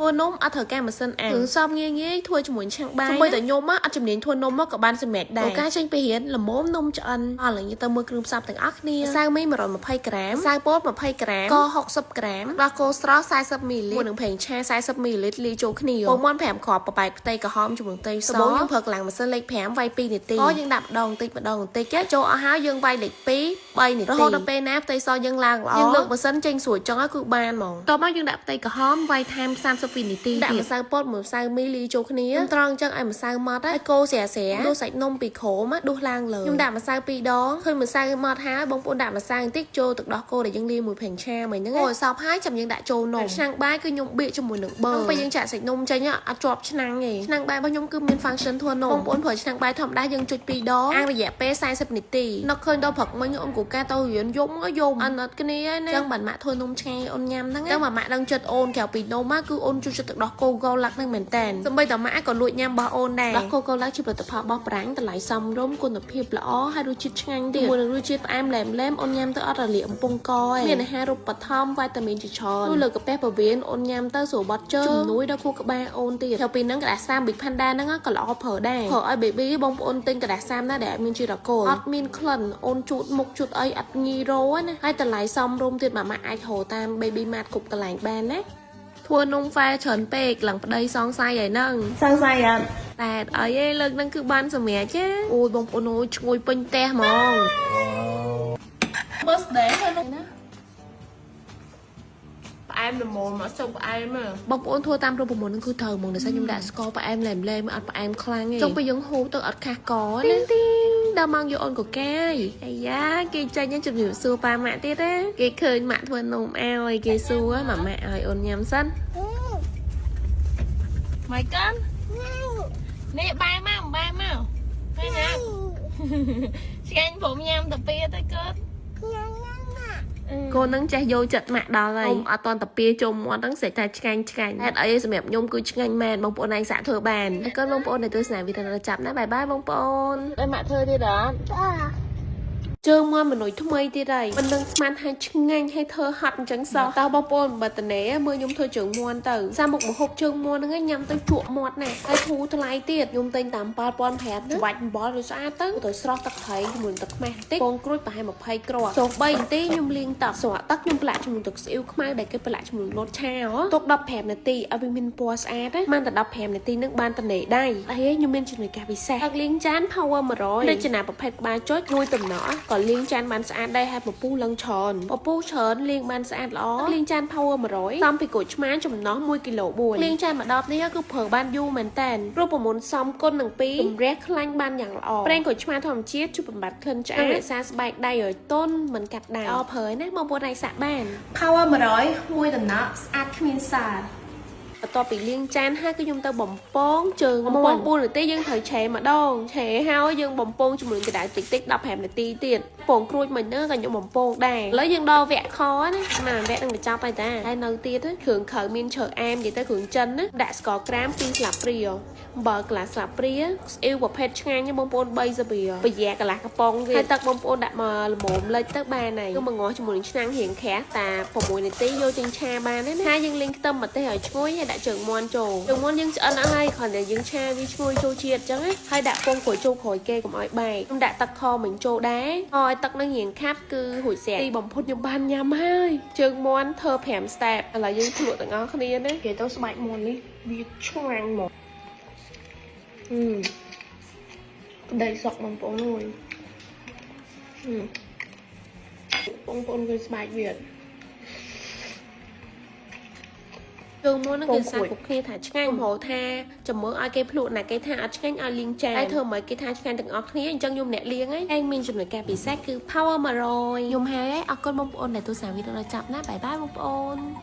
ធ្វើនំអត់ត្រូវការម៉ាស៊ីនអាំងគ្រឿងផ្សំងាយងាយធ្វើជាមួយឆ្នាំងបាយសូម្បីតែខ្ញុំអត់ជំនាញធ្វើនំក៏បានសម្រេចដែរការចេញពីរៀនល្មមនំឆ្អិនអស់ឡើងទៅមើលគ្រឿងផ្សំទាំងអស់គ្នាម្សៅមី120ក្រាមម្សៅពោត20ក្រាមក60ក្រាមដោះគោស្រស់40មីលីលីត្រមួយនឹងប្រេងឆា40មីលីលីត្រលាយចូលគ្នាពងមាន់5គ្រាប់បបែកផ្ទៃក្រហមជាមួយផ្ទៃសដំបូងយើងប្រើកម្លាំងម៉ាស៊ីនលេខ5វាយ2នាទីក៏យើងដាក់ម្ដងតិចម្ដងបន្តិចចូលអស់ហើយយើងវាយលេខ2 3នាទីរហូតដល់ពេលណាផ្ទៃសយើងឡើងល្អយើងលើកម៉ាស៊ីនចេញស្រួចចង់គឺបានហ្មងតមកយើងដាក់ផ្ទៃក្រហមវាយថែម30វិនាទីដាក់ម្សៅពោតមួយម្សៅមីលាយចូលគ្នាត្រង់អញ្ចឹងឲ្យម្សៅម៉ត់ហើយកូរស្រាស្រាដួសសាច់នំពីក្រោមដួសឡើងលើខ្ញុំដាក់ម្សៅពីរដងឃើញម្សៅម៉ត់ហើយបងប្អូនដាក់ម្សៅបន្តិចចូលទឹកដោះគោដែលយើងលាយមួយប្រេងឆាមិញហ្នឹងអូសពហើយចាំយើងដាក់ចូលនំឆ្នាំងបាយគឺខ្ញុំបៀកជាមួយនឹងប៊ឺពេលយើងចាក់សាច់នំចេញអត់ជាប់ឆ្នាំងទេឆ្នាំងបាយរបស់ខ្ញុំគឺមាន function ធ្វើនំបងប្អូនប្រើឆ្នាំងបាយធម្មតាយើងចុចពីរដងអាំងរយៈពេល40នាទីនឹកឃើញដល់ព្រឹកមិញអូនកូកាទៅរៀនយំយំអត់អត់គ្នាណាចឹងបានម៉ាក់ធ្វើនំឆ្ងាយអូនញ៉ាំហ្នឹងចឹងម៉ាក់ដឹងចិត្តអូនក្រៅពីនំគឺអូនជួយចិត្តទឹកដោះគោកោឡាក់ហ្នឹងមែនតើសម្បីតែម៉ាក់ក៏លួចញ៉ាំរបស់អូនដែរដោះគោកោឡាក់ជាផលិតផលរបស់ប្រាំងតម្លៃសមរម្យគុណភាពល្អហើយរសជាតិឆ្ងាញ់ទៀតជាមួយនឹងរសជាតិផ្អែមឡែមឡែមអូនញ៉ាំទៅអត់រលាកអំពង់កឯងមានអាហារូបត្ថម្ភវីតាមីនជាច្រើនជួយលើកាពះពោះវៀនអូនញ៉ាំទៅស្រួលបត់ជើងជំនួយដល់ខួរក្បាលអូនទៀតក្រៅពីហ្នឹងក្រដាសសាម Big Panda ហ្នឹងក៏ល្អប្រើដែរប្រើឲ្យ baby បងប្អូនទិញក្រដាសសាមណាដែលអត់មានជាតិអាល់កុលអត់មានក្លិនអូនជូតមុខជូតអីអត់ងាយរោណាហើយតម្លៃសមរម្យទៀតម៉ាម៉ាអាចរកតាម baby mart គ្រប់កន្លែងបានណាធ្វើនំហ្វែច្រើនពេកឡើងប្តីសងស័យហើយហ្នឹង សង្ស័យអត់ តែអីទេលើកហ្នឹងគឺបានសម្រាប់ចាអូយបងប្អូនអូយឈ្ងុយពេញផ្ទះហ្មង birthday ធ្វើនំណាផ្អែមល្មមមកសុំផ្អែម បងប្អូនធ្វើតាមរូបមន្តហ្នឹងគឺត្រូវហ្មងដោយសារខ្ញុំដាក់ស្ករផ្អែមឡែមឡែមអត់ផ្អែមខ្លាំងទេចុងពេលយើងហូបទៅអត់ខាស់កណាទីងដល់ម៉ោងយកអូនកកាយអាយ៉ាគេចាញ់ហ្នឹងជំរាបសួរប៉ាម៉ាក់ទៀតណាគេឃើញម៉ាក់ធ្វើនំឲ្យគេសួរម៉ាម៉ាក់ឲ្យអូនញ៉ាំសិន ម៉ៃកាននេះបែមកបែមកឃើញណាឆ្ងាញ់ព្រមញ៉ាំតាពីទៅកើត កូននឹងចេះយកចិត្តម៉ាក់ដល់ហើយអត់តន់តាពីជុំមាត់ហ្នឹងស្រេចតែឆ្ងាញ់ឆ្ងាញ់ហេតុអីសម្រាប់ខ្ញុំគឺឆ្ងាញ់មែនបងប្អូនឯងសាកធ្វើបានអរគុណបងប្អូនដែលទស្សនាវីដេអូដល់ចាប់ណាបាយបាយបងប្អូន ឲ្យម៉ាក់ធ្វើទៀតអត់ ជើងមកមនុយថ្មីទៀតហើយមិនដឹងស្មានថាឆ្ងាញ់ហើយធ្វើហត់អញ្ចឹងសោះតើបងប្អូនបើតនេមើលខ្ញុំធ្វើជើងមាន់ទៅសាមុខម្ហូបជើងមាន់ហ្នឹងញ៉ាំទៅជក់មាត់ណាស់ហើយធូរថ្លៃទៀតខ្ញុំទិញតាម7500ហ្នឹងច្បាច់អំបិលវាស្អាតទៅទៅស្រស់ទឹកត្រីជាមួយទឹកខ្មេះបន្តិចពងក្រូចប្រហែល20គ្រាប់សូ3នាទីខ្ញុំលាងទឹកស្រក់ទឹកខ្ញុំប្រឡាក់ជាមួយទឹកស្អ៊ីវខ្មៅដែលគេប្រឡាក់ជាមួយលតឆាហ៎ទុក15នាទីឲ្យវាមានពណ៌ស្អាតណាបានតែ15នាទីនឹងបានតនេដៃហើយខ្ញុំមានជំនួយការពិសេសទឹកលាងចាន Power 100រចនាប្រភេទក្បាលចុចជួយតំណក់ក៏លាងចានបានស្អាតដែរហើយពពុះឡើងច្រើនពពុះច្រើនលាងបានស្អាតល្អលាងចាន Power 100សំពីក្រូចឆ្មាចំណោះ1គីឡូ4លាងចានមួយដបនេះគឺប្រើបានយូរមែនតើរូបមន្តសំគុណនឹង2ជំរះខ្លាញ់បានយ៉ាងល្អប្រេងក្រូចឆ្មាធម្មជាតិជួយបំបត្តិក្លិនឆ្អាតរក្សាស្បែកដៃឲ្យទន់មិនកាត់ដៃអប្រើណាបងប្អូនអាចសាកបាន Power 100មួយតំណក់ស្អាតគ្មានសារ បន្ទាប់ពីលាងចានហើយគឺខ្ញុំទៅបំពងជើងបំពង4នាទីយើងត្រូវឆេម្ដងឆេហើយយើងបំពងជាមួយក្តៅតិចតិច15នាទីទៀតពងក្រួចមិញហ្នឹងក៏ខ្ញុំបំពងដែរឥឡូវយើងដល់វគ្គខណាណាវគ្គនឹងបញ្ចប់ហើយតាហើយនៅទៀតគ្រឿងក្រៅមានឈើអែមនិយាយទៅគ្រឿងចិនណាដាក់ស្ករក្រាម2ស្លាបព្រាអំបិលកន្លះស្លាបព្រាស្អ៊ីវប្រភេទឆ្ងាញ់បងប្អូន3ស្លាបព្រាប្រយ៉ាកន្លះកំប៉ុងទៀតហើយទឹកបងប្អូនដាក់មកល្មមលិចទៅបានហើយគឺមកងាស់ជាមួយនឹងឆ្នាំងរៀងក្រាស់តា6នាទីយកចេញឆាបានណាហើយយើងលីងខ្ទឹមម្ទេសឲ្យឈ្ងុយហើយដាក់ជើងមាន់ចូលជើងមាន់យើងឆ្អិនអស់ហើយគ្រាន់តែយើងឆាវាឈ្ងុយចូលជាតិអញ្ចឹងណាហើយដាក់ពងក្រូចចូលក្រោយគេកុំឲ្យបែកខ្ញុំដាក់ទឹកខមិញចូលដែរឲ្យទឹកនឹងរៀងខាប់គឺរួចស្រេចទីបំផុតខ្ញុំបានញ៉ាំហើយជើងមាន់ធ្វើ5 step ឥឡូវយើងភ្លក់ទាំងអស់គ្នាណា និយាយទៅស្បែកមាន់នេះវាឆ្ងាញ់ហ្មងអឺក្តីសុកបងប្អូនអើយអឺបងប្អូនឃើញស្បែកវាអត់ ជើងមុនហ្នឹងគេសាគ្រប់គ្នាថាឆ្ងាញ់ខ្ញុំហៅថាចាំមើលឲ្យគេភ្លក់ណាគេថាអត់ឆ្ងាញ់ឲ្យលាងចានហើយធ្វើមិនគេថាឆ្ងាញ់ទាំងអស់គ្នាអញ្ចឹងខ្ញុំអ្នកលាងហ្នឹងឯងមានចំណុចការពិសេសគឺ Power 100ខ្ញុំហើយអរគុណបងប្អូនដែលទស្សនាវីដេអូដល់ចប់ណាបាយបាយបងប្អូន។